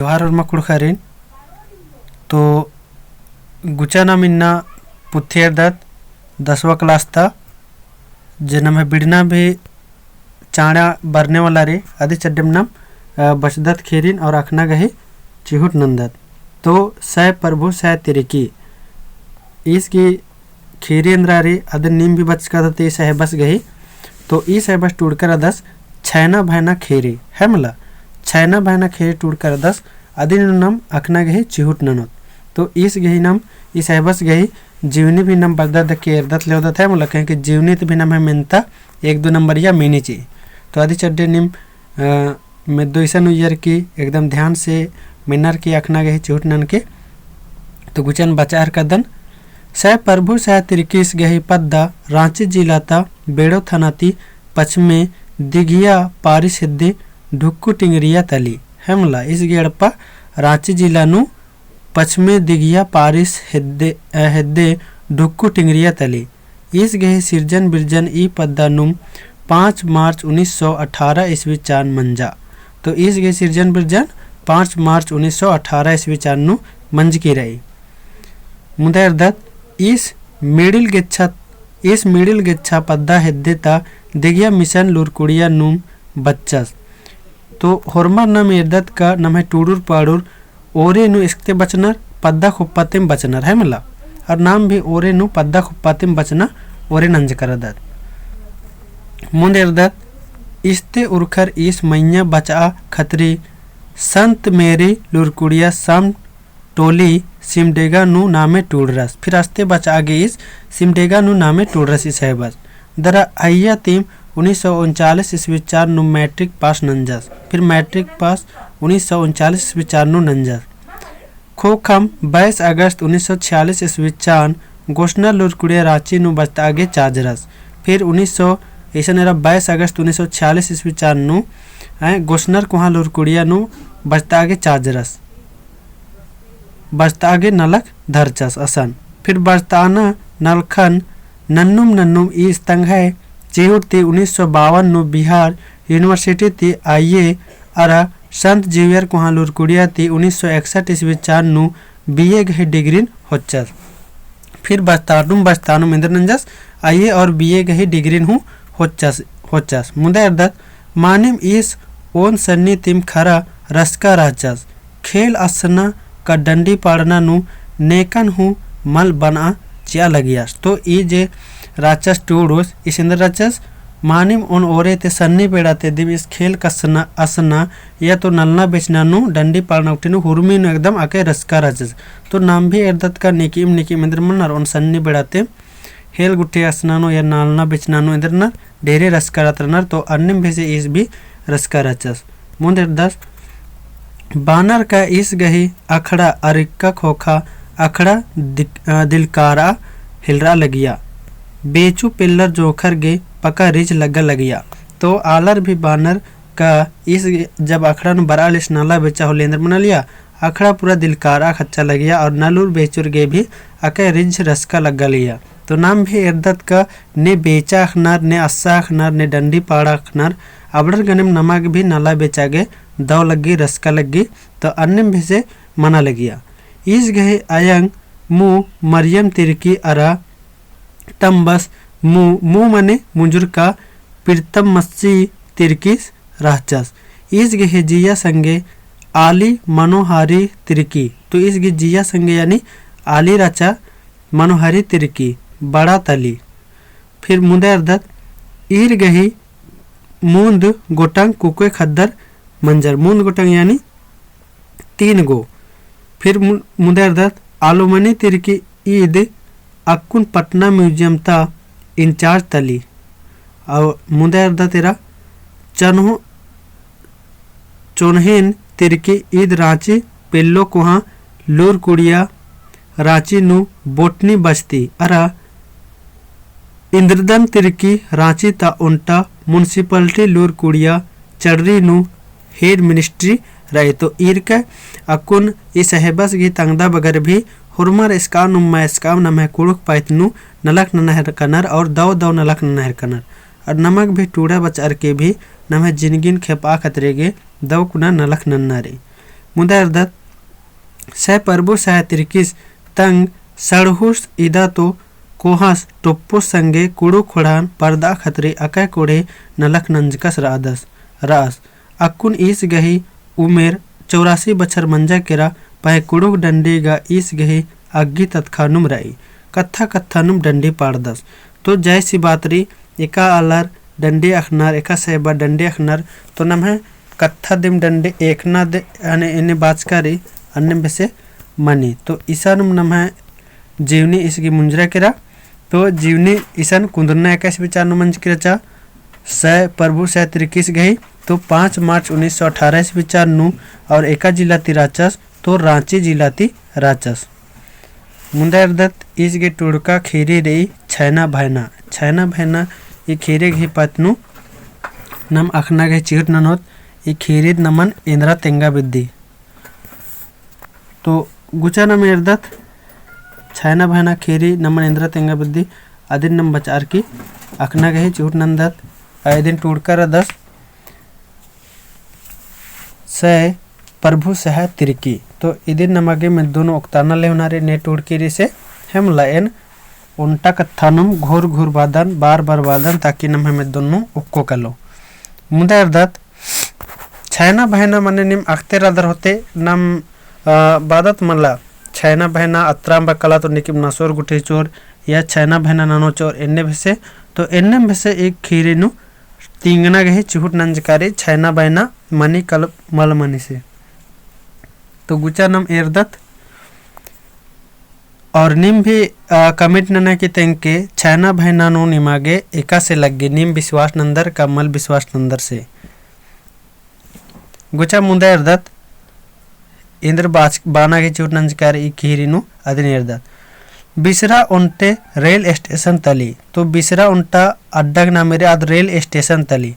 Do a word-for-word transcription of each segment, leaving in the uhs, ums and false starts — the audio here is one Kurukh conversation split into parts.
जोहार होरमा कुँड़ुख़ारिन। तो गुचा नाम इन्ना पुथी एरदत दसवाँ class ता, जे नम्है बिड़ना भी चाँड़ा बरने वाला रई, अदी चड्डेम नाम, अ, बचदत ख़ीरिन और अख़ना गही चिहुट नन्दत। तो सै प्रभु सै तिरकी, ईस गही ख़ीरी एन्दरा रई, अदिन नीम भी बचकदत ईस एहबस गही। तो ईस एहबस टूड़कर रअदस छैना भैना ख़ीरी, है मला? छैना भैना ख़ीरी टूड़कर रअदस, अदिन नाम अख़ना गही चिहुट ननोत। तो ईस गही नाम, ईस एहबस गही जीवनी भी नाम बचदत के एरदत लेवदत, है मला? क्योंकि जीवनी ती भी नम्है मेन्ता एक दो नंबरिया मेनी चिई। तो अदी चड्डे नीम, अ, मेद्दो इसन उइयर की एकदम ध्यान से मेनर की अख़ना गही चिहुट ननके। तो गुचन बचआ हेलरकदन। सै प्रभु सै तिरकी ईस गही पद्दा राँची जिला ता बेड़ो थाना ती पछमे दिघिया पारिस हेद्दे ढुक्कु टिंगरिया तली, है मला? ईस गही एड़पा राँची जिला नू पछमे दिघिया पारिस हेद्दे, अ, हेद्दे ढुक्कु टिंगरिया तली। ईस गही सिरजन बिरजन ई पद्दा नुम पाँच मार्च उन्नीस सौ अठारह ईस्वी चान मंजा। तो ईस गही सिरजन बिरजन पाँच मार्च उन्नीस सौ अठारह ईस्वी चान नू मंजकी रई। मुन्दा एरदत ईस मिडिल गेच्छा, ईस मिडिल गेच्छा पद्दा हेद्दे ता दिघिया मिशन लूरकुड़िया नुम बच्चस। तो होरमर नाम एरदत का नम्है टूड़ुर पाड़ुर ओरे नू इसकते बचनर, पद्दा खुप्पा तेम बचनर, है मला? और नाम भी ओरे नू पद्दा खुप्पा तेम बचना ओरे नंजकर रअदत। मुन्द एरदत, इसते उरखर ईस मइय्याँ बचआ खतरी संत मेरी लूरकुड़िया साम टोली सिमडेगा नू नामे टूड़रस। फिर अस्ते बचआ गे ईस सिमडेगा नू नामे टूड़रस ईस एहबस। दरा अइय्या तिम उन्नीस सौ उनचालीस ईस्वी चान नू मैट्रिक पास नंजस। फिर मैट्रिक पास उन्नीस सौ उनचालीस ईस्वी चान नू नंजस। खोखम बाईस अगस्त उन्नीस सौ छियालीस ईस्वी चान गोसनर लूरकुड़िया राँची नू बचतआ गे चाजरस। फिर उन्नीस सौ, इसन एरा बाईस अगस्त उन्नीस सौ छियालीस ईस्वी चान नू, अय, गोसनर कोहाँ लूरकुड़िया नू बचतआ गे चाजरस। बचतआ गे नलख धरचस असन। फिर बचतआना नलखन नन्नुम नन्नुम ईस तंग्है चिहुट ती उन्नीस सौ बावन नू बिहार यूनिवर्सिटी ती आइये अरा संत जेवियर कोहाँ लूरकुड़िया ती उन्नीस सौ इकसठ ईस्वी चान नू बीए गही डिग्रीन होचस। फिर बचतआनुम बचतआनुम एन्देर नंजस, आइये और बीए गही डिग्रीन हूँ होचस, होचस। मुन्दा एरदत मानिम ईस ओन सन्नी तिम खरा रसका रहचस। खेल असना का डंडी पाड़ना नू नेकन हूँ मल बनआ चिआ लगियस। तो ई जे रहचस टूड़ुस, ईस एन्देर रहचस, मानिम ओन ओरे ती सन्नी बेड़ा ती दिम ईस खेल कसना, असना या तो नलना बेचना नू डंडी पाड़ना गुट्ठी नू हुरमी नू एकदम अकय रसका रहचस। तो नाम भी एरदत का नेकिम नेकिम एन्देर मनर ओन सन्नी बेड़ा ती खेल गुट्ठी असना नू या नलना बेचना नू एन्देर नर ढेरे रसका रहत रअनर, तो अन्नेम बेसे ईस भी रसका रहचस। मुन्द एरदस, बानर का ईस गही अखड़ा अरिक्का खोखा अखड़ा दिक-, अ, दिलकारआ हेलरआ लगिया। बेचू पेल्लर जोंखर गे पका रिझ लग्गा लगिया। तो आलर भी बानर का ईस जब अखड़ा नू बरआ लीस नला बेचा होले एन्देर मना लिया, अखड़ा पूरा दिलकारआ खच्चा लगिया और नलुर बेचुर गे भी अकय रिझ रसका लग्गा लिया। तो नाम भी एरदत का ने बेचा अखनर, ने अस्सा अखनर, ने डंडी पाड़ा अखनर, अबड़र गनेम नमा गे भी नला बेचा गे दव लग्गी, रसका लग्गी, तो अन्नेम बेसे मना लगिया। ईस गही अयंग मू मरियम तिरकी अरा तम्बस मू, मू मने मुंजुरका पिरतम मस्सी तिरकीस रहचस। ईस गही जिया संगे आली मनोहारी तिरकी। तो ईस गही जिया संगे यानी आली रहचा मनोहारी तिरकी बड़ा तली। फिर मुन्दा एरदत ईर गही मुन्द गोटंग कुकोय खद्दर मंजर। मुन्द गोटंग यानी तीन गो। फिर मु-, मुन्दा एरदत आलुमनी तिरकी ईद अक्कुन पटना museum ता in charge तली। और मुन्दा एरदत एरा चन्हो चोन्हेन तिरकी ईद राँची पेल्लो कोहाँ लूरकुड़िया राँची नू बोटनी बस्ती अरा इन्द्रदन तिरकी राँची ता ओन्टा municipality लूरकुड़िया चड़री नू head ministry रई। तो ईरका अक्कुन ई साहेबस गही तंगदा बगर भी होरमर एसकाम नुम्मा एसकाम नम्है कुँड़ुख़ पाइत नू नलख नना हेलरकनर और दव दव नलख नना हेलरकनर। और नमक भी टूड़ा बचअर के भी नम्है जिनगिन खेपआ खतरे गे दव कुना नलख नन्ना रई। मुदा एरदत, सै परभू सहाय तिरकिस तंग सड़हुस इदा तो कोहस टोप्पो संगे कुँड़ुख़ ख़ोंड़हन परदआ खतरी अकय कोड़े नलख नंजकस रअदस, रअस। अक्कुन ईस गही उमेर चौरासी बछर मंजा केरा, पहें कुँड़ुख़ डंडी गा ईस गही अग्गी ततखानुम रई। कत्था कत्थानुम डंडी पाड़दस। तो जैसी बात रई, एका आलर डंडी अख़नर, एका सैबा डंडी अख़नर, तो नम्है कत्था दिम डंडी एकना दे, अने एन्ने बाचका रई, अन्नेम बेसे मनी। तो इसानुम नम्है जीवनी ईस गही मुंजरा केरा। तो जीवनी इसन कुन्दरना एकासे बिचार नू मंजकी रहचा। सै परभू सहाय तिरकिस गही, तो पाँच मार्च उन्नीस सौ अठारह से बिचार नू और एका जिला ती रहचस, तो राँची जिला ती रहचस। मुदा एरदत ईस गही टूड़का ख़ीरी रई छैना भैना। छैना भैना ई ख़ीरी गही पत्त नू नम अख़ना गही चिहुट ननोत, ई ख़ीरी नमन एन्दरा तेंगा बेद्दी। तो गुचा नम एरदत, छैना भैना ख़ीरी नमन एन्दरा तेंगा बेद्दी, अदिन नम बचार की अख़ना गही चिहुट नन्दत, आ इदिन टूड़का रअदस, सै परभू सहाय तिरकी। तो इदिन नमा गे मेद्दो नू ओक्ताना ले होना रे ने टूड़की रई से, हेमला एन ओन्टा कत्थानुम घोर घोर बादन, बार बार बादन, ताकि नम्है मेद्दो नू ओक्को कलो। मुदा एरदत, छैना भैना मने नीम अख़ते रअदर होते, नम, अ, बादत मला, छैना भैना अतराम बकला तो नीकिम नसोर गुट्ठी चोर, या छैना भैना ननो चोर, एन्ने बेसे, तो एन्नेम बेसे ई ख़ीरी नू तिंगना गही चिहुट नंजका रई, छैना भैना मनी कल मल मनी से। तो गुचा नम एरदत, और नीम भी, अ, comment नना की तेंगके, छैना भैना नू निमा गे एकासे लग्गी, नीम बिस्वास नन्दर का मल बिस्वास नन्दर से। गुचा मुदा एरदत, एन्देर बाच-, बाना गही चिहुट नंजका रई ई ख़ीरी नू अदिन एरदत। बिसरा ओन्टे रेल स्टेशन तली, तो बिसरा ओन्टा अड्डा गही नामे रई आद रेल स्टेशन तली।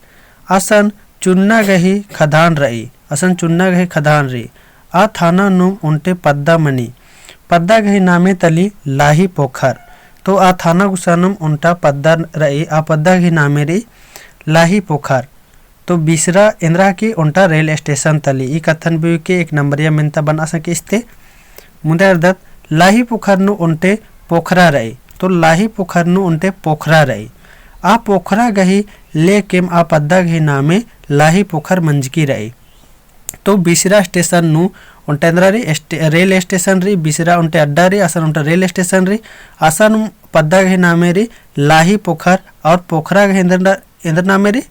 असन चुन्ना गही खदान रई, असन चुन्ना गही खदान रई। आ थाना नू ओन्टे पद्दा मनी। पद्दा गही नामे तली लाही पोखर। तो आ थाना गुसानुम ओन्टा पद्दा रई, आ पद्दा गही नामे रई लाही पोखर। तो बिसरा एन्दरा की ओन्टा रेल स्टेशन तली। ई कत्थन भी के एक नंबरिया मेन्ता बना सके इस्ते। मुदा एरदत लाही पोखर नू ओन्टे पोखरा रई। तो लाही पोखर नू ओन्टे पोखरा रई। आ पोखरा गही लेकेम आ पद्दा गही नामे लाही पोखर मंजकी रई। तो बिसरा स्टेशन नू ओन्टा एन्दरा रई, स्टे-, रेल स्टेशन रई, बिसरा ओन्टे अड्डा रई, असन ओन्टा रेल स्टेशन रई, असन पद्दा गही नामे रई लाही पोखर, और पोखरा गही एन्देर ना-, एन्देर नामे रई।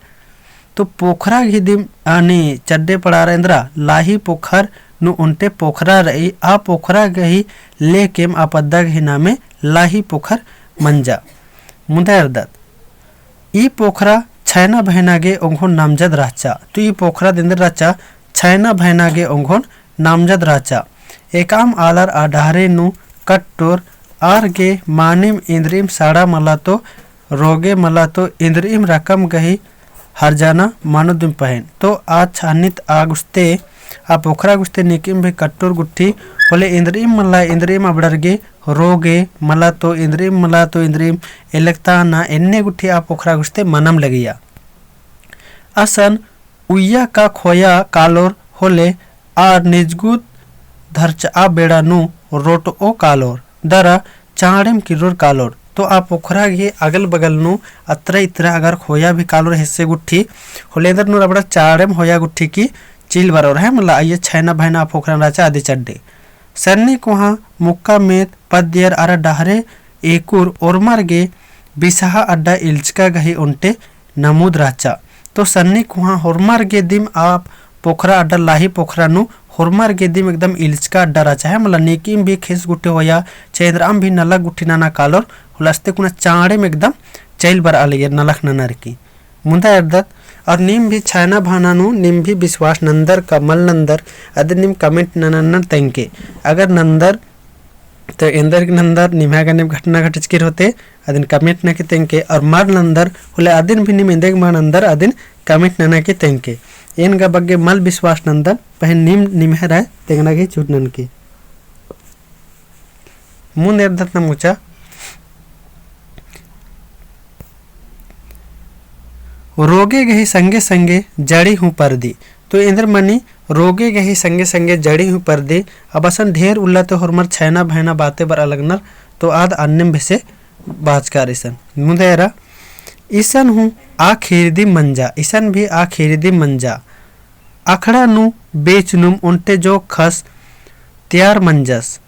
तो पोखरा गही दिम आनी चड्डे पड़ारा एन्दरा लाही पोखर नू ओन्टे पोखरा रई, आ पोखरा गही लेकेम आ पद्दा गही नामे लाही पोखर मंजा। मुदा एरदत ई पोखरा छैना भैना गे ओंघोन नामजद रहचा। तो ई पोखरा एन्देर रहचा, छैना भैना गे ओंघोन नामजद रहचा। एकाम आलर आ डहरे नू कट्टोर आर गे मानिम इन्द्रिम साड़ा मला तो रोगे मला तो इन्द्रिम रकम गही हरजाना मानो दिम पहेन। तो आ छानित आ गुस्ते, आ पोखरा गुस्ते नीकिम भी कट्टोर गुट्ठी होले इन्द्रिम मला इन्द्रिम अबड़र गे रोगे मला तो इन्द्रिम मला तो इन्द्रिम एलकता ना एन्ने गुट्ठी आ पोखरा गुस्ते मनम लगिया। असन उइया का खोया कालोर होले आर निजगुत धरचआ बेड़ा नू रोटओ कालोर दरा चाँड़ेम किर्रोर कालोर। तो आ पोखरा गही अगल बगल नू अतरा इतरा अगर खोया भी कालोर हेस्से गुट्ठी होले एन्देर नू रबड़ा चाँड़ेम होया गुट्ठी की चिल बरओर है, मला आइया छैना भैना आ पोखरा रहचा आदि चड्डे। सन्नी कोहाँ मुक्का मेद पद्दियर अरा डहरे एकुर ओर्मर गे बिसहा अड्डा इल्चका गही ओन्टे नमूद रहचा। तो सन्नी कोहाँ होरमर गे दिम आ पोखरा अड्डा लाही पोखरा नू होरमर गे दिम एकदम इल्चका अड्डा रहचा है, मला नीकिम भी खेस गुट्ठी होया, चाहे एन्द्रअम भी नलख गुट्ठी नना कालोर, होले अस्ते कुना चाँड़ेम एकदम चइल बरआ लगियर नलख ननर की। मुदा एरदत, और नीम भी छैना भैना नू नीम भी बिस्वास नन्दर का मल नन्दर, अदिन नीम comment ननर तेंगके। अगर नन्दर, तो एन्देर गे नन्दर निम्है गने घटना घटिचकी रओ होते, अदिन comment नना की तेंगके, और मल नन्दर होले अदिन भी नीम एन्देर गे मल नन्दर अदिन comment नना की तेंगके। एन गा बग्गे मल बिस्वास नन्दर, पहें नीम निम्है राय तेंगना गही चिहुट ननके। मुन्द एरदत नम गुचा। रोगे गही संगे संगे जड़ी हूँ परदी। तो एन्देर मनी रोगे गही संगे संगे जड़ी हूँ परदी। अब असन ढेर उल्ला ते होरमर छैना भैना बाते बरआ लगनर, तो आद अन्नेम भेसे बाचकर इसन। मुन्दा एरा, इसन हूँ आ खीरदी मंजा, इसन भी आ खीरदी मंजा। अखड़ा नू बेचनुम ओन्टे जोखस त्यार मंजस।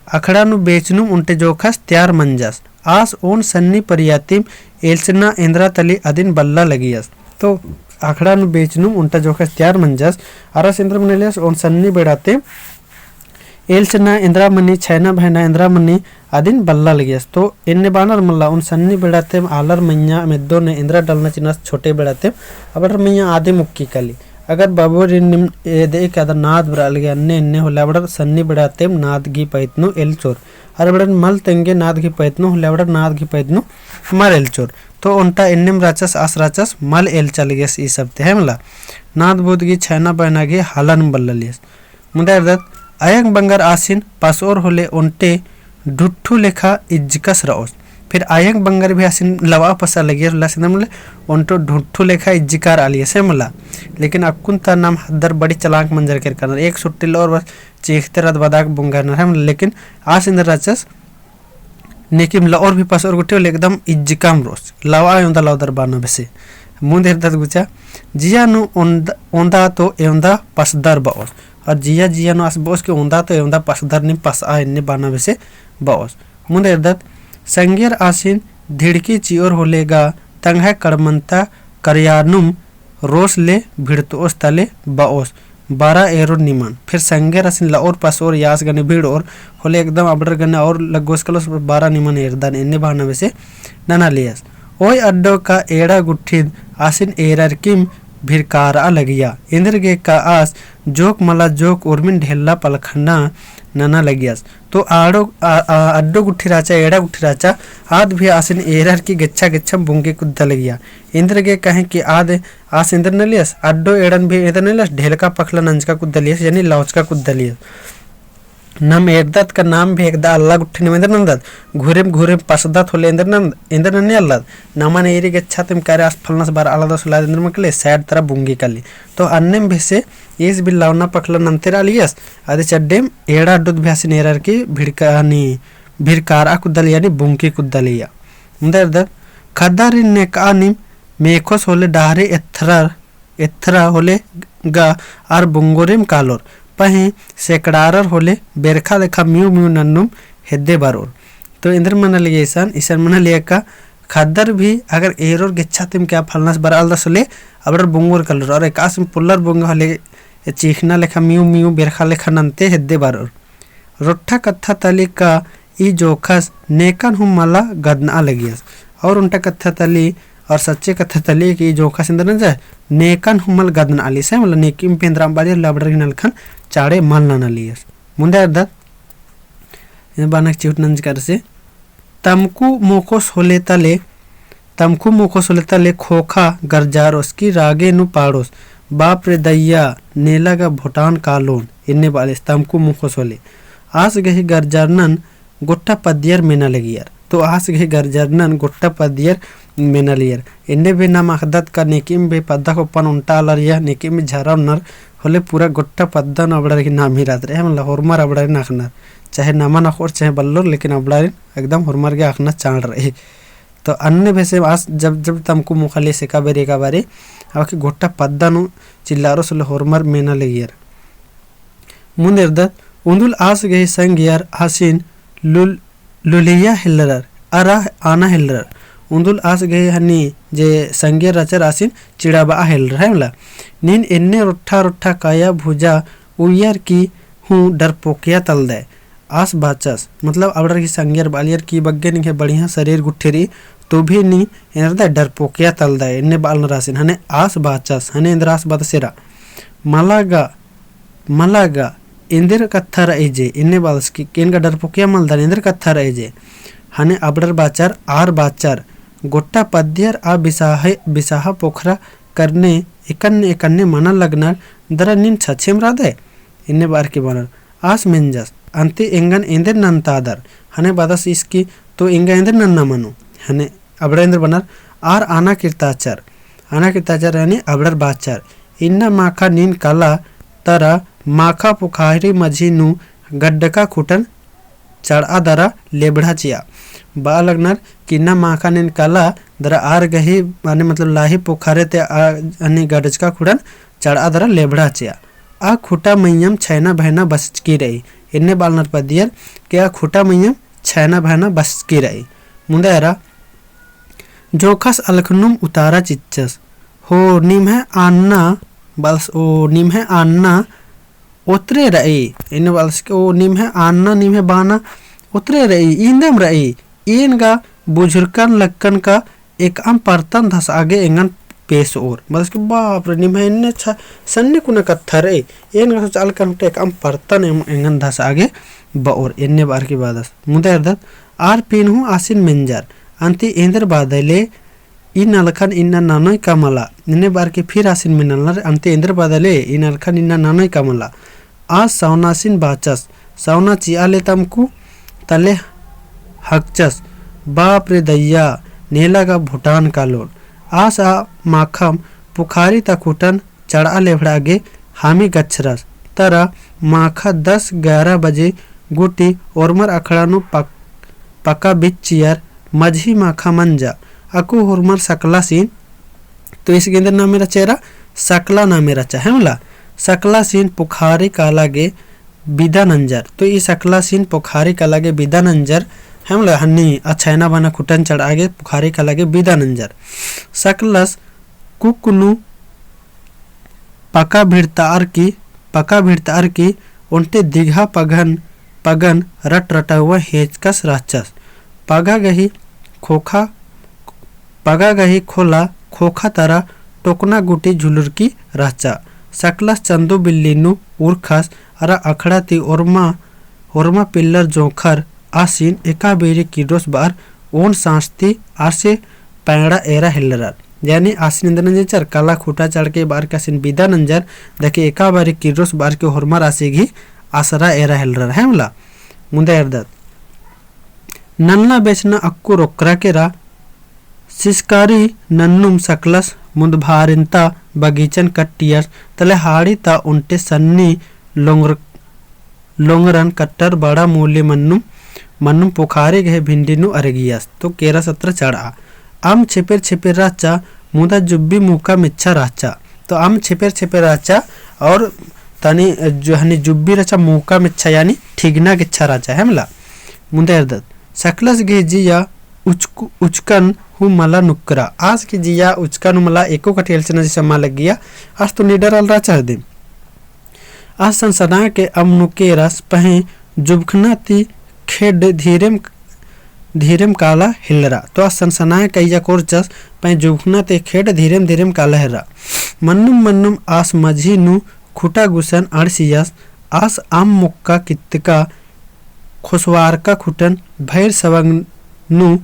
अखड़ा नू बेचनुम ओन्टे जोखस त्यार मंजस। आस ओन सन्नी परियातिम एल्चना एन्द्रा तली अदिन बल्ला लगियस। तो अखड़ा नू बेचनुम ओन्टा जोखस त्यार मंजस। अरस एन्द्रा मनी लगियस ओन सन्नी बेड़ातिम एल्चना एन्द्रा मनी छैना भैना एन्द्रा मनी अदिन बल्ला लगियस। तो एन्ने बानर मल्ला ओन सन्नी बेड़ातिम आलर मइय्याँ मेद्दो ने एन्द्रा डलना चिनस छोटे बेड़ातिम अबड़र मइय्याँ आदि मुक्की काली। अगर बबोरिन निम एदे कादर नाद बरआ लगी अन्ने एन्ने होले अबड़र सन्नी बेड़ातिम नाद गही पैतनो एल्चोर। अर अबड़र मल तेंगे नाद गही पैतनो होले अबड़र नाद गही पैतनो मल एल्चोर। तो ओन्टा एन्नेम राचस आस राचस मल एल्चा लगियस ई सब ते है मला। नाद बोद गही छैना बैना गही हालन बल्ला लगियस। मुन्दा एरदत अयंग बंगर आसिन पसओर होले ओन्टे ढुट्ठू लेखा इज्जकस रओस। फिर अयंग बंगर भी आसिन लवा पसा लगियर होले आसिन मला ओन्टो ढुट्ठू लेखा इज्जकार आलियस है मला। लेकिन अक्कुन ता नाम हद्दर बड़ी चलाक मंजर केरकनर। एक सुट्टी लओर बस चीखते रअद बदाक बुंगनर है मला। लेकिन आस एन्देर राचस नेकिम लओर भी पसओर गुट्ठी होले एकदम इज्जकाम रओस। लवा एवंदा लवदर बाना बेसे। मुन्द एरदत गुचा, जिया नू ओन्द-, ओन्दा तो एवंदा पसदर बओस। और जिया जिया नू आस बओस कि ओन्दा तो एवंदा पसदर नीम पसआ एन्ने बाना बेसे बओस। मुन्द एरदत संगेर आसिन धिड़की चिओर होले गा तंग्है कड़मन्ता करियानुम रोस ले भिड़तओस तले बओस, बरा एरोर निमन। फिर संगेर आसिन लओर पसओर यास गने भिड़ओर होले एकदम अबड़र गने और लग्गोस कलोस बरा निमन एरदन एन्ने बअना बेसे नना लियस। ओय अड्डो का एड़ा गुट्ठिन आसिन एरर किम भिरकारआ लगिया। एन्देरगे का आस जोक मला जोक उर्मिन ढेल्ला पलखना नना लगियस। तो आड़ो, आ, आ, अड्डो गुट्ठी राचा, एड़ा गुट्ठी राचा, आद भी आसिन एरर की गेच्छा गेच्छा बुंगे कुद्दा लगिया। एन्देरगे कहे कि आद आस एन्देर नलियस, अड्डो एड़न भी एन्देर नलियस, ढेलका पखला नंजका कुद्दा लियस, यानी लौचका कुद्दा लियस। नाम एरदत का नाम भी एकदा अल्ला गुट्ठिन एन्देर नन्दत, घुरेम घुरेम पसदत होले एन्देर नन्द, एन्देर नन्नी अल्लत। नमन एरी गेच्छा तिम करे आस फलनस बरआ लगदस होले एन्देर मकले, सैड तरा बुंगी काली। तो अन्नेम भेसे ईस भी लौना पखला नन्ते रआ लियस, अदि चड्डेम एड़ा अड्डोत भी आसिन एरर की भिड़का नी, भिरकारआ कुद्दा लिया नी बुंकी कुद्दा लिया। मुन्दा एरदत, खद्दारिन नेकआ नीम मेखोस होले डहरे एथरर, एथरा होले गा आर बुंगोरेम कालोर, पहें सेकड़ारर होले बेरखा लेखा मिउ मिउ नन्नुम हेद्दे बरओर। तो एन्देर मना लिया इसन, इसन मना लिया का खद्दर भी अगर एरोर गेच्छा तिम का फलनस बरआ लगदस होले अबड़र बुंगोर कालोर, और एकासिम पुल्लर बुंगा होले चीखना लेखा मिउ मिउ बेरखा लेखा नन्ते हेद्दे बरओर। रोट्ठा कत्था तली का ई जोखस नेकन हूँ मला गदनआ लगियस। और ओन्टा कत्था तली और सच्चे कत्था तली कि ई जोखस एन्देर नंजस, नेकन हूँ मल गदनआ लियस, मतलब नेकिम भी एन्देर अम्बा लियस, अबड़र गही नलखन चाड़े मल नना लियस। मुन्दा एरदत, एन्देर बानक चिहुट नंजकर से, तमकू मोखोस होले तले, तमकू मोखोस होले तले खोखा गरजारोस की रागे नू पाड़ोस, बाप रे दइया, नेला गा भोटान कालोन, एन्ने बआलियस तमकू मोखोस होले। आस गही गरजारनन गोट्टा पद्दियर मेना लगियर। तो आस गही गरजारनन गोट्टा पद्दियर मेना लगियर। एन्ने भी नाम अख़दत का नेकिम भी पद्दा खोपन ओन्टा आलर या नेकिम भी झरा ओन्नर होले पूरा गोट्टा पद्दा नू अबड़र गही नाम ही रअदर, मतलब होरमर अबड़ारिन अख़नर। चाहे नमन अख़ोर चाहे बल्लोर, लेकिन अबड़ारिन एकदम होरमर गे अख़ना चाड़ रई। तो अन्ने भेसे आस जब, जब तमकू मोखा लियस एका बेरी एका बारी, अबकी गोट्टा पद्दा नू चिल्लारोस होले होरमर मेना लगियर। मुन्द एरदत, उन्दुल आस गही संगियर आसिन लुल-, लुलिया हेलरर, अरा आना हेलरर। उन्दुल आस गही हनी जे संगियर रहचर आसिन चिड़ाबआ हेलरर, है मला। नीन एन्ने रोट्ठा रोट्ठा काया भुजा उइयर की हूँ डरपोकिया तलदय। आस बाचस, मतलब अबड़र गही संगियर बआलियर की बग्गे निंग्है बढ़िया शरीर गुट्ठी रई, तो भी नी एन्देर दय डरपोकिया तलदय, एन्ने बआलनर आसिन, हने आस बाचस, हने एन्देर आस बाचस एरा। मला गा, मला गा, एन्देर कत्था रई जे, एन्ने बआलस की, एन गा डरपोकिया मलदन, एन्देर कत्था रई जे। हने अबड़र बाचर, आर बाचर, गोट्टा पद्दियर आ बिसाहे, बिसाहा पोखरा करने एकन्ने एकन्ने मना लगनर, दरा नीन छछेम रअदय? एन्ने बअर की बअनर, आस मेंजस, अन्ते एंगन एन्देर नन्तादर, हने बअदस ईस की, तो एंगा एन्देर नन्ना मनो, हने अबड़र एन्देर बअनर, आर आना किर्ताचर, आना किर्ताचर यानी अबड़र बाचर, इन्ना माखा नीन कला तरा माखा पुखारी मझी नू गड्डका खुटन चड़आ दरा लेबड़ा चिआ। बआ लगनर कि इन्ना माखा नीन काला दरा आर गही, माने मतलब लाही पुखारी ती आ, अन्ने गड्डका खुटन चड़आ दरा लेबड़ा चिआ। आ खुटा मइयम छैना भैना बसचकी रई। एन्ने बआ लगनर पद्दियर कि आ खुटा मइयम छैना भैना बसचकी रई। मुन्दा एरा जोंख़स अलख़नुम उतारा चिच्चस। हो निम्है आन्ना बलस, ओ निम्है आन्ना ओतरे रई। एन्ने बलस कि ओ निम्है आन्ना, निम्है बाना ओतरे रई, इन्दम रई। एन गा बुझुरकन लक्कन का एकअम परतन धसआ गे एंगन पेसओर। बलस कि बाप रे, निम्है एन्ने छ-, सन्नी कुना कत्था रई। एन गा सोचआ लगकन एकअम परतन एम-, एंगन धसआ गे बओर। एन्ने बअर की बअदस। मुन्दा एरदत आर पीन हूँ आसिन मेंजर। अन्ती एन्देर बअदय ले ई नलखन इन्ना ननोय का मला। एन्ने बअर की फिर आसिन मेनलनर, अन्ती एन्देर बअदय ले ई नलखन इन्ना ननोय का मला। आस सवनासिन बाचस, सवना चिआ ले तमकु तले हकचस, बाप रे दइया, नेला गा भुटान कालोन। आस आ माखम पुखारी ता खुटन चड़आ लेबड़ा गे हामी गच्छरस। तरा माखा दस ग्यारह बजे गूटी ओर्मर अखड़ा नू पक-, पका बिच्चियर। मझी माखा मंजा अक्कु होरमर सकलासिन, तो ईस गे एन्देर नामे रहचा एरा, सकला नामे रहचा, है मला। सकलासिन पुखारी काला गे बिदा नंजर, तो ई सकलासिन पुखारी काला गे बिदा नंजर, है मला, हन्नी आ छैना भैना खुटन चड़आ गे पुखारी काला गे बिदा नंजर। सकलस कुक्क नू पका भिड़तार की, पका भिड़तार की ओन्टे दिगहा पगहन, पगन रटरटउवा हेंचकस रहचस। पगहा गही खोखा, पगहा गही खोला खोखा तरा टोकना गूटी झुलुरकी रहचा। सकलस चन्दो बिल्ली नू उरखस अरा अखड़ा ती ओर्मा, ओर्मा पिल्लर जोंख़र आसिन एका बेरी किर्रोस बअर ओन साँस ती आसे पैंड़ा एरा हेलरर। यानी आसिन एन्देर नंजर, काला खुटा चड़के बअर की आसिन बिदा नंजर, दके एका बारी किर्रोस बअर की होरमर आसी गही असरा एरा हेलरर, है मला। मुन्दा एरदत। नन्ना बेचना अक्कु रोकरा केरा, सिसकारी नन्नुम सकलस मुन्दभारिन्ता बगीचन कट्टियस, तले हाड़ी ता ओन्टे सन्नी लोंगर लोंगरन कट्टर बड़ा मूली मन्नुम, मन्नुम पुखारी गही भिंडी नू अरगियस, तो केरस अत्रा चड़आ। अम्म छेपेर छेपेर रहचा, मुदा जुब्बी मूका मेच्छा रहचा। तो अम्म छेपेर छेपेर रहचा, और तनी जो हनी जुब्बी रहचा मूका मेच्छा, यानी ठिगना गेच्छा रहचा, है मला। मुन्दा एरदत, सकलस गही जिया उचकु-, उचकन हूँ मला नुकरा। आस गही जिया उचकन हूँ मला एको कठेल चना जैसे मा लग्गिया, आस तो निडर आलरा चहदिम। आस सनसनाय के अम्म नू केरस पहें जुबखना ती खेड्ड धीरेम, धीरेम काला हेलरा। तो आस सनसनाय के अइय्या कोरचस पहें जुबखना ती खेड्ड धीरेम धीरेम काला हेलरा। मन्नुम मन्नुम आस मझी नू खुटा गुसन अंड़सियस। आस अम्म मोक्का कित्तका खोसवारका खुटन भैर सवंग नू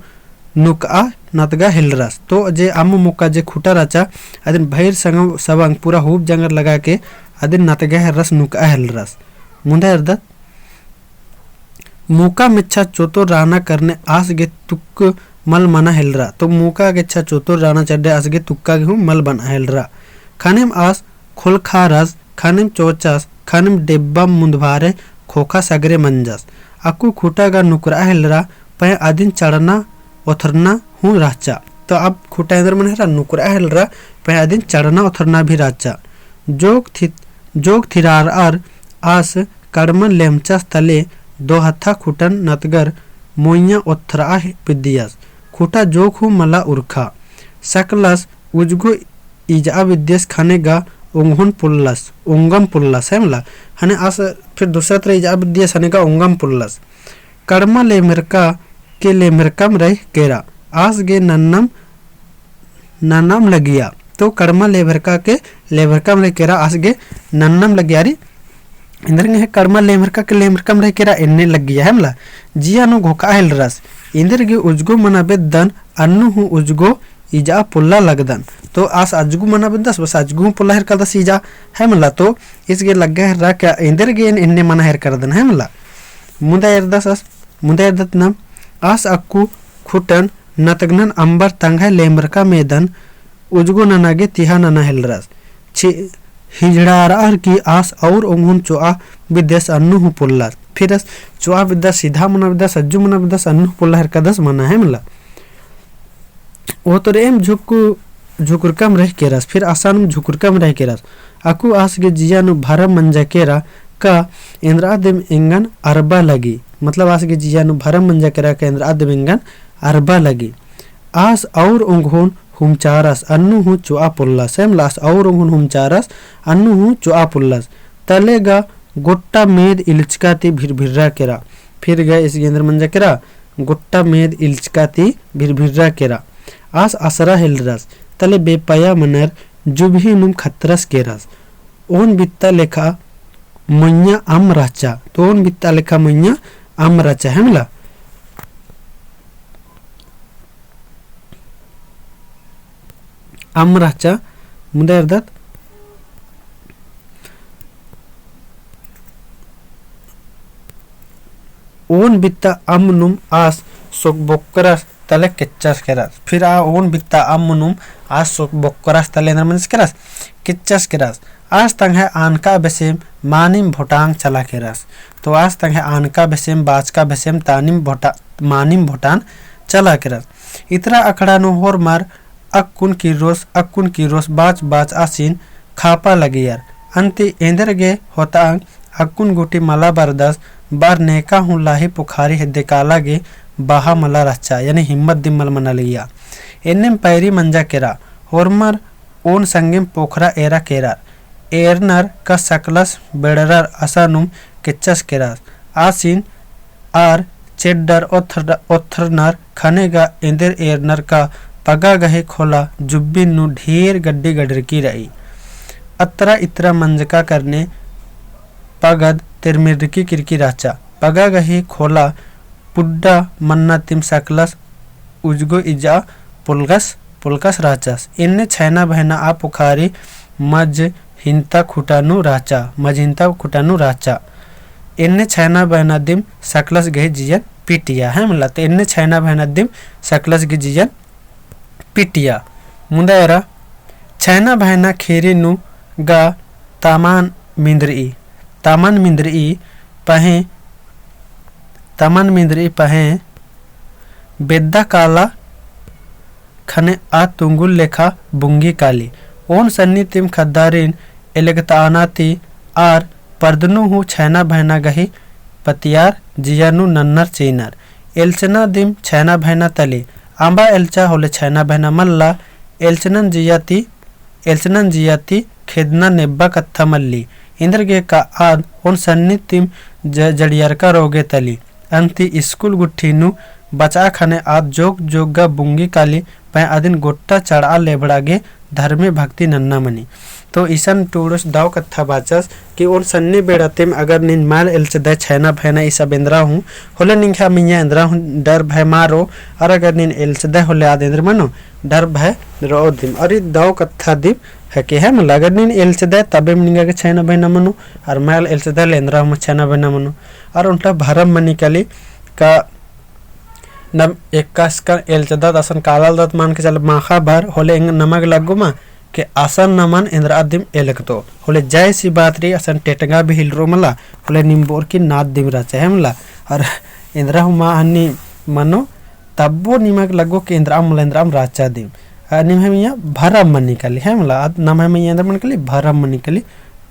नुकआ नतगा हेलरस। तो जे अम्म मोक्का जे खुटा रहचा, अदिन भैर संग सवंग पूरा हूब जंगर लगा के अदिन नतगा हेलरस, नुकआ हेलरस। मुन्दा एरदत, मूका मेच्छा चोतोर राना करने आस गे तुक्क मल मना हेलरा। तो मूका गेच्छा चोतोर राना चड्डे आस गे तुक्का गे हूँ मल बना हेलरा। खनेम आस खोलखारस, खनेम चोचस, खनेम डेब्बा मुन्दभारे खोखा सगरे मंजस। अक्कु खुटा गा नुकरा हेलरा, पहें अदिन चढ़ना ओथरना हूँ रहचा। तो अब खुटा एन्देर मना हेलरा, नुकरा हेलरा, पहें अदिन चढ़ना ओथरना भी रहचा। जोग थि-, जोग थिरारअर आस कड़मन लेमचस तले दोहत्था खुटन नतगर मोइय्याँ ओथरआ बिद्दियस। खुटा जोग हूँ मला उरखा। सकलस उजगो इजआ बिद्दियस खने गा ओंगोन पुल्लस, ओंगम पुल्लस, है मला। हने आस फिर दूसरा तरा इजआ बिद्दियस हने गा ओंगम पुल्लस। कड़मा लेमेरका के लेमेरकम रह केरा, आस गे नन्नम नन्नम लगिया। तो कड़मा लेभरका के लेभरकम रह केरा आस गे नन्नम लगिया री। एन्देर गे कड़मा लेभरका के लेभरकम रह केरा एन्ने लगिया है मला। जिया नू घोखा हेलरस। एन्देर गे उजगो मना बेद्दन अन्नु हूँ उजगो इजआ पोल्ला लगदन। तो आस अजगु मना बेद्दस बस अजगु हूँ पोल्ला हेरकदस इजआ है मला। तो ईस गे लग्गा हेर्रा का एन्देर गे एन्ने मना हेरकदन है मला। मुदा एरदस आस, मुदा एरदत नम आस अक्कु खुटन नतगनन अम्बर तंग्है लेमरका मेदन उजगो नना गे तिहा नना हेलरस। छि-, हिजड़ारअर की आस और ओंगोन चोआ बिद्दस अन्नु हूँ पोल्लस। फिर आस चोआ बिद्दस, सीधा मना बिद्दस, सज्जु मना बिद्दस, अन्नु हूँ पोल्ला हेरकदस मना है मला। ओतोर एम झुकु झुकुरकम रह केरस, फिर असानुम झुकुरकम रह केरस। अक्कु आस गे जिया नू भरम मंजा केरा का एन्द्रा दिम एंगन अरबा लगी। मतलब आस गे जिया नू भरम मंजा केरा का एन्द्रा दिम एंगन अरबा लगी। आस और ओंगोन हुमचारस, अन्नु हूँ चोआ पोल्लस, है मला आस और ओंगोन हुमचारस, अन्नु हूँ चोआ पोल्लस। तले गा गोट्टा मेद इल्चका ती भिरभिर्रा केरा। फिर गा इस गेंद्र मंजा केरा, गोट्टा मेद इल्चका ती भिरभिर्रा केरा। आस असरा हेलरस, तले बेपया मनर जुबही नुम खतरस केरस। ओन बित्ता लेखा मइय्याँ अम्म रहचा, तो ओन बित्ता लेखा मइय्याँ अम्म रहचा, है मला। अम्म रहचा, मुदा एरदत ओन बित्ता अम्म नुम आस सोक बोक्करस तले केच्चस केरस। फिर आ ओन बित्ता अम्म नुम आस सोक बोक्करस तले एन्दर मंजस केरस, केच्चस केरस। आस तंग्है आनका बेसेम मानिम भोटांग चला केरस। तो आस तंग्है आनका बेसेम, बाचका बेसेम तानिम भोटा-, मानिम भोटान चला केरस। इतरा अखड़ा नू होरमर अक्कुन किर्रोस, अक्कुन किर्रोस बाच बाच आसिन खापा लगियर। अन्ती एन्देर गे होतांग अक्कुन गूटी मला बरदस, बअर नेका हूँ लाही पुखारी हेद्दे काला गे बहा मला रहचा, यानी हिम्मत दिम मल मना लगिया। एन्नेम पैरी मंजा केरा, होरमर ओन संगेम पोखरा एरा केरर। एरनर का सकलस बेड़रर असानुम केच्चस केरस। आसिन आर चेड्डर ओथर-, ओथरनर ख़ने गा एन्देर एरनर का पगा गही खोला जुब्बिन नू ढेर गड्डी गडरकी रई। अत्रा इत्रा मंजका करने पगद तेरमिरकी किरकी रहचा। पगा गही खोला पुड्डा मन्ना तिम सकलस उजगो इजा पुलगस, पुलकस रहचस। एन्ने छैना बहना आ पुखारी मझ हिन्ता खुटा नू रहचा, मझ हिन्ता खुटा नू रहचा। एन्ने छैना बहना दिम सकलस गही जियन पिटिया, है मला। तो एन्ने छैना बहना दिम सकलस गही जियन पिटिया। मुदा एरा छैना बहना खेरी नू गा तमान मिन्द्रई, तमान मिन्द्रई पहें, तमान मिन्द्रई पहें बेद्दा काला ख़ने आ तुंगुल लेखा बुंगी काली। ओन सन्नी तिम ख़द्दारिन एलगताना ती आर परदनू हूँ छैना बहना गही पतियार जिया नू नन्नर चेनर। एल्चना दिम छैना बहना तली। अम्बा एल्चा होले छैना बहना मल्ला। एल्चनन जिया ती एल्चनन जिया ती खेदना नेब्बा कत्था मल्ली। एन्देर गे का आद ओन सन्नी तिम ज-, जड़ियरका रोगे तली। अन्ती स्कूल गुट्ठी नू बचआ ख़ने आद जोक जोक गा बुंगी काली पहें अदिन गोट्टा चढ़आ लेबड़ा गे धर्मे भक्ति नन्ना मनी। तो इसन टूड़ुस दव कत्था बाचस कि ओन सन्नी बेड़ा तिम अगर नीन मल एल्चदय छैना बहना ई सब एन्द्रा हूँ, होले निंग्है मइय्याँ एन्द्रा हूँ डर भय मारो, अर अगर नीन एल्चदय होले आद एन्द्र मनो, डर भय रओ दिम। अर ई दव कत्था दिम हेके है मला, अगर नीन एल्चदय तबेम निंगा गे छैना बहना मनो, अर मल एल्चदय ले एन्द्रा हूँ मल छैना बहना मनो। अर ओन्टा भरम मनी काली का नम एकासे का एल्चदत असन कालालदत मान के चल माखा भर होले एंग नमक लग्गो मा के असन नमन एन्द्रा दिम एलकतो। होले जायसी बात रई असन टेटंगा भी हिलरो मला, होले नीम बोर की नाद दिम रहचा है मला। अर एन्द्रा हूँ मा हन्नी मनो तब्बो निमक लग्गो के एन्द्रा मला एन्द्रा रहचा दिम। अ, निम्है मइय्याँ भरम मनी काली है मला, आद नम्है मइय्याँ एन्द्रा मनी काली भरम मनी काली।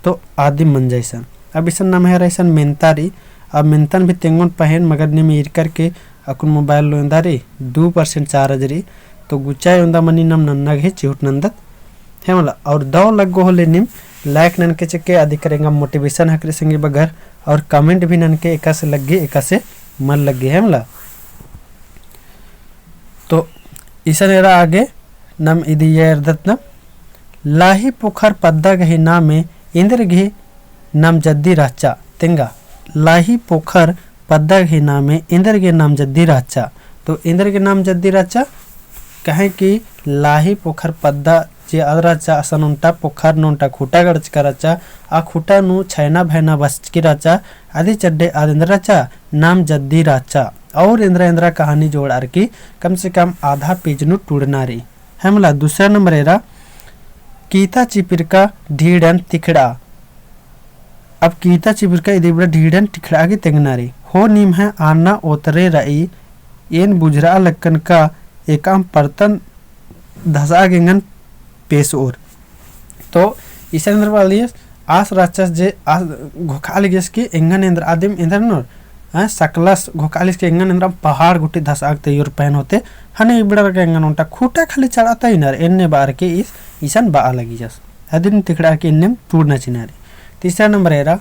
तो आदिम मंजा इसन। अब इसन नम्है एरा इसन मेन्ता रई, अब मेन्तन भी तेंगोन पहें मगर नीम ईरकर के अक्कुन मोबाइल नू एन्दा रई, दू percent charge रई, तो गुचा ओन्दा मनी नम नन्ना गही चिहुट नन्दत है मला। और दव लग्गो होले नीम like ननके चिके, अदिकर एंगा motivation हकरी संगी बगर, और comment भी ननके एकासे लग्गी, एकासे मल लग्गी है मला। तो इसन एरा आगे नम इदिया एरदत नम लाही पोखर पद्दा गही नामे एन्देर गही नाम जद्दी रहचा। तेंगा लाही पोखर पद्दा गही नामे एन्देर गही नाम जद्दी रहचा। तो एन्देर गही नाम जद्दी रहचा, कहे कि लाही पोखर पद्दा जे आद रहचा, असन ओन्टा पोखर नू ओन्टा खुटा गड़चका रहचा, आ खुटा नू छैना भैना बसचकी रहचा, अदी चड्डे आद एन्देर रहचा, नाम जद्दी रहचा। और एन्देरा एन्देरा कहानी जोड़ार की कम से कम आधा page नू टूड़ना रई। है मला। दूसरा नंबर एरा, कीता चिपिरका ढीड़न तिखड़ा। अब कीता चिपिरका इदी इबड़ा ढीड़न तिखड़ा गे तेंगना रई। हो निम्है आन्ना ओतरे रई, एन बुझरआ लक्कन का एकाम परतन धसआ गे एंगन पेसओर। तो इसन एन्दर बआ लगियस, आस रहचस जे आस घोखआ लगियस कि एंगन एन्दर आदिम एन्दर ननोर, हैं, सकलस घोखआ लगियस कि एंगन एन्दर पहाड़ गुट्ठी धसआ गे तइयोर पहें होते, हने इबड़र गे एंगन ओन्टा खूटा खाली चढ़आ तइनर, एन्ने बअर के इस, इसन बआ लगियस। अदिन तिखड़ा के एन्नेम टूड़ना चिअना रई। तीसरा नंबर एरा,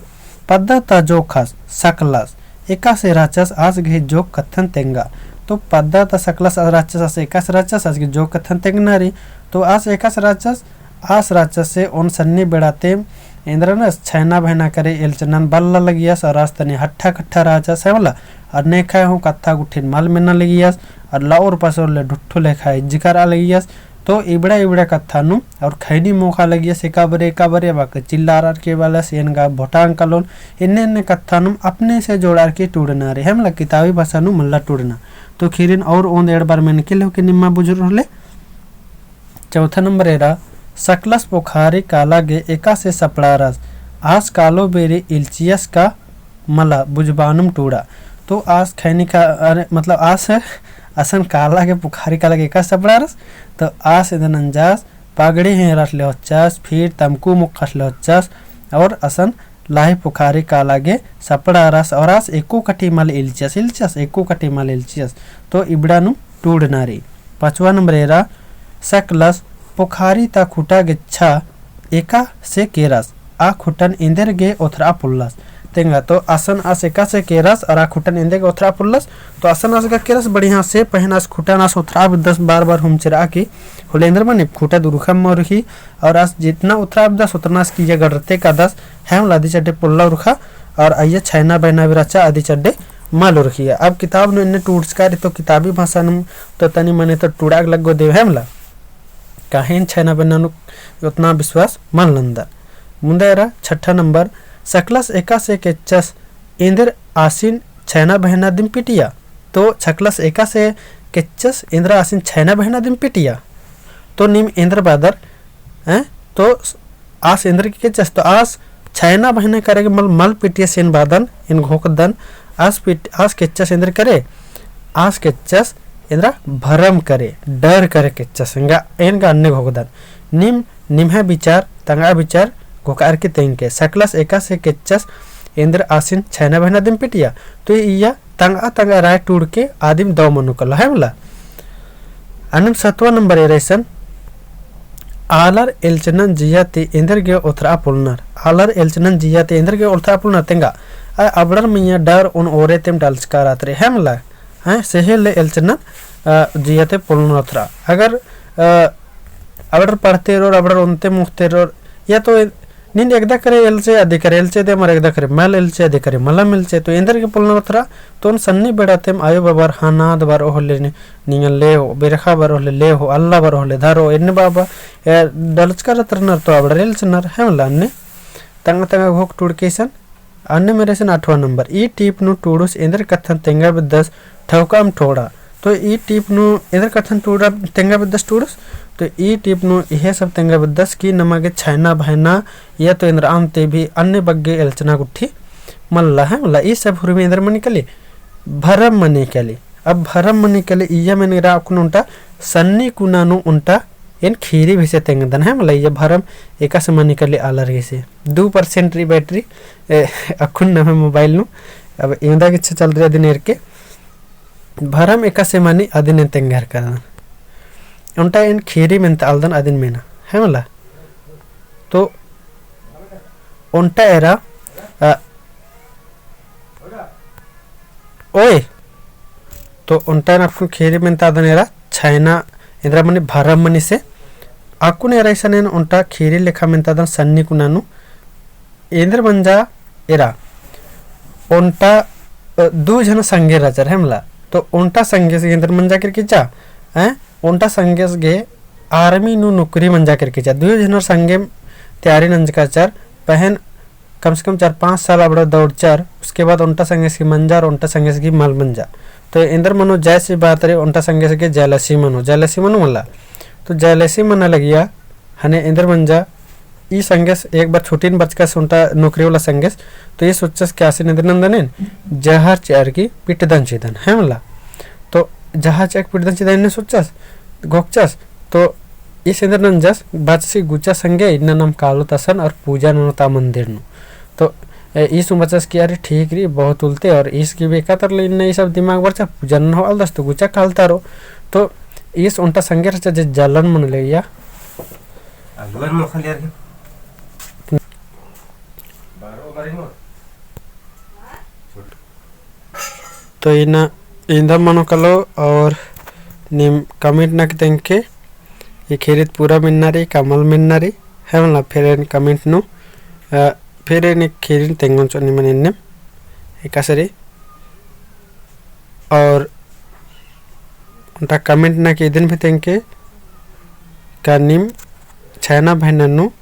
पद्दा ता जोखस, सकलस, एकासे रहचस आस गही जोख कत्थन तेंगा। तो पद्दा ता सकलस आस रहचस, आस एकासे रहचस, आस गही जोख कत्थन तेंगना रई। तो आस एकासे रहचस, आस रहचस से ओन सन्नी बेड़ा तेम एन्दरनस छैना बहना करे एल्चनन बल्ला लगियस, और आस तनी हट्ठा कट्ठा रहचस, है मला, और नेखय हूँ कत्था गुट्ठिन मल मेन्ना लगियस, और लओर पसोर ले ढुट्ठो लेखा इज्जकरआ लगियस। तो इबड़ा इबड़ा कत्था नू और खैनी मोखा लगियस एका बरे एका बरे, बाकी चिल्लारअर के बलस एन गा भोटांग कलोन, एन्ने एन्ने कत्था नू अपने से जोड़ार के टूड़ना रई, है मला, किताबी भाषा नू मल्ला टूड़ना। तो खीरिन और ओन्द एड़बार मेनके लेव के निम्मा बुझुर होले। चौथा नंबर एरा, सकलस पोखारी काला गे एकासे सपड़ारस, आस कालो बेरी इल्चियस का मला बुझबानुम टूड़ा। तो आस खैनी का, अरे, मतलब, आस असन काला गे, पोखारी काला गे एकासे सपड़ारस, तो आस एन्देर नंजास, पगड़ी हेंरस ले होचस, फिर तमकू मोखस ले होचस, और असन लाही पोखारी काला गे सपड़ारस, और आस एको कटी मल इल्चियस, इल्चियस, एको कटी मल इल्चियस। तो इबड़ा नू टूड़ना रई। पाँचवा नंबर एरा, सकलस पोखारी ता खुटा गेच्छा एकासे केरस, आ खुटन एन्देर गे ओथरआ पोल्लस। तेंगा तो असन आस एकासे केरस और आ खुटन एन्देर गे ओथरआ पोल्लस। तो असन आस गा केरस बढ़िया से, पहें आस खुटन आस ओथरआ बेद्दस बार बार हुमचरआ की, होले एन्देर मनी खुटा दुरुखा मल उरखी, और आस जितना ओथरआ बेद्दस उतना आस किइय्या गड़रते कादस, है मला, अदी चड्डे पोल्ला उरखा, और अइय्या छैना बहना भी रहचा अदी चड्डे मल उरखिया। अब किताब नू एन्ने टूड़चका रई तो किताबी भाषा नू तो तनी मनी तो टूड़आ गे लग्गो देव, है मला। काहे एन छैना बहना नू ओतना विश्वास मल नन्दन। मुन्दा एरा छठा नंबर, सकलस एकासे केच्चस एन्देर आसिन छैना बहना दिम पिटिया। तो सकलस एकासे केच्चस एन्देर आसिन छैना बहना दिम पिटिया। तो नीम एन्देर बअदर, हैं? तो आस एन्देर गे केच्चस, तो आस छैना बहना करे गे मल, मल पिटियस एन बअदन, एन घोखदन, आस पिट-, आस केच्चस एन्देर करे, आस केच्चस एन्दरा भरम करे, डर करे केच्चस, एन गा, एन गा अन्ने घोखदन। नीम, निम्है बिचार, तंगआ बिचार घोखअर की तेंगके, सकलस एकासे केच्चस एन्देर आसिन छैना बहना दिम पिटिया। तो इय्या तंगआ तंगआ राय टूड़के आदिम दव मनो कला, है मला। अन्नेम सतवा नंबर एरा इसन, आलर एल्चनन जिया ती एन्देर गे ओथरआ पोल्लनर, आलर एल्चनन जिया ती एन्देर गे ओथरआ पोल्लनर तेंगा, आ अबड़र मइय्याँ डर ओन ओरे तेम डलचका रअदर, है मला। हैं, सेहे ले एल्चनन, अ, जिया ती पोल्लनर ओथरआ। अगर, अ, अबड़र पढ़ते रओर, अबड़र ओन्टे मोख़ते रओर, या तो नीन एकदा करे एल्चे, अदी करे एल्चे दे, मर एकदा करे मल एल्चे, अदी करे मलम एल्चे, तो एन्देर गे पोल्लनर ओथरआ। तो ओन सन्नी बेड़ा तेम आयो बाबर हनाद बरओ होले नि-, निंगन लेओ, बेरखा बरओ होले लेओ, अल्ला बरओ होले धरओ, एन्ने बाबा, ए, डलचका रअदर नर तो अबड़र एल्चनर, है मला अन्ने। तंगआ तंगआ घोख टूड़के इसन, अन्नेम एरा इसन आठवा नंबर, ई टीप नू टूड़ुस एन्देर कत्थन तेंगा बेद्दस ठौकाम ठोड़ा। तो ई टीप नू एन्देर कत्थन टूड़ा, तेंगा बेद्दस टूड़ुस, तो ई टीप नू इहे सब तेंगा बेद्दस कि नमा गे छैना बहना या तो एन्देर आम ती भी अन्ने बग्गे एल्चना गुट्ठी मल्ला, है मला। ई सब हुरमी एन्देर मनी कली, भरम मनी कली। अब भरम मनी कली इय्या मेनरा अक्कुन ओन्टा सन्नी कुना नू ओन्टा एन खीरी भेसे तेंगदन, है मला। इय्या भरम एकासे मनी कली आलर गेसे। दू percent रई battery, ए, अक्कुन नम्है mobile नू। अब एवंदा गेच्छा चल रई अदिन एरके। भरम एकासे मनी अदिन एन तेंगहर करदन। ओन्टा एन खीरी मेन्तालदन अदिन मेना, है मला। तो ओन्टा एरा, अ, ओय, तो ओन्टा एन अक्कुन खीरी मेन्तादन एरा, छैना एन्देर मनी भरम मनी से। अक्कुन एरा इसन एन ओन्टा खीरी लेखा मेन्तादन सन्नी कुना नू। एन्देर मंजा एरा, ओन्टा, अ, दू झन संगे रहचर, है मला। तो ओन्टा संगे से एन्देर मंजा केरकी चा, हैं? ओन्टा संगे से गे army नू नौकरी मंजा केरकी चा। दुयो झनर संगे तैयारी नंजका रहचर, पहें कम से कम चार पाँच साल अबड़ा दौड़चर, उसके बाद ओन्टा संगे से मंजा और ओन्टा संगे से मल मंजा। तो एन्देर मनो जैसी बात रई, ओन्टा संगे से jealousy मनो, jealousy मनो मला। तो jealousy मना लगिया, हने एन्देर मंजा, ई संगेस एक बार छुट्टिन बरचकस ओन्टा नौकरी वाला संगेस, तो ई सोचस कि आसिन एन्देर नन्दन एन, जहर चिअर की पिटदन चिदन, है मला। तो जहर चिअर की पिटदन चिदन एन्ने सोचस, घोकचस, तो ईस एन्देर नंजस, बाचस कि गुचा संगे इन्ना नाम कालोत असन और पूजा ननोत आ मंदिर नू। तो, ए, ईस हूँ बाचस कि अरे ठीक रई, बहुत उल्ला ती, और ईस की भी एका तरले इन्ना ई सब दिमाग बरचा, पूजा नना होआलदस तो गुचा कालता रओ। तो ईस ओन्टा संगे रहचा जे जलन मना लगिया। अगुवर मोखल यार के। तो इन्ना इन्दा मनो कालो और नीम comment नना की तेंगके, ई ख़ीरी ती पूरा मेन्ना रई, का मल मेन्ना रई, है मला। फिर एन comment नू, अ, फिर एन ख़ीरी नू तेंगोन चिओ निमन एन्नेम, एकासे रई। और ओन्टा comment नना की इदिन भी तेंगके, का नीम छायना भैना नू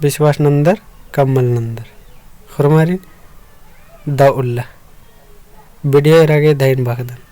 विश्वास नन्दर का मल नन्दर। होरमारिन दव उल्ला। Video एरा गे धइन बअदन।